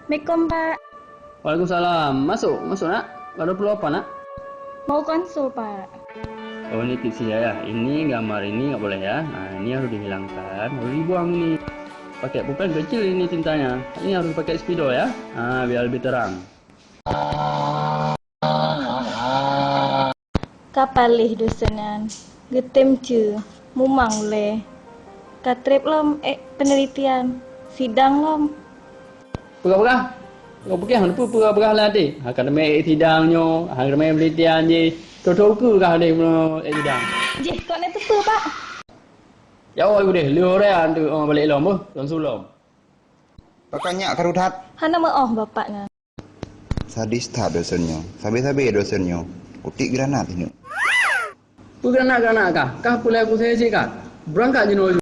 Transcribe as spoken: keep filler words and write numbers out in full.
Assalamualaikum, Pak. Waalaikumsalam. Masuk, masuk, Nak. Ada perlu apa, Nak? Mau konsul, Pak. Oh, ini tipsnya ya. Ini gambar ini nggak boleh ya. Nah, ini harus dihilangkan, harus dibuang ini. Pakai pulpen kecil ini tintanya. Ini harus pakai spidol ya. Ah, biar lebih terang. Ka paléh dosen nyan, geutem ceue, mumang ulée. Ka treb lom ék peunelitian, sidang lom. Peugah-peugah, ngon peugah hana peue peugah-peugah lam até. Ha ka teumé ék sidang nyoe, ha ka teumé peunelitian jih. Thô-thô ukeue kah deh meunyoe ék sidang. Jih, kok na teupeue, Pak? Jaweueb deh, lheueh uroe nyan teuk, oh, balek lom beuh, lôn su lom. Pakon nyak karu that? Hana meuoh bapak nyan. Sadis that dosen nyoe. Sabe-sabe dosen nyoe. Kutik granat inok. Peue granat-granat kah? Kah pulai ku saya cit kah? Beurangkat jinoe.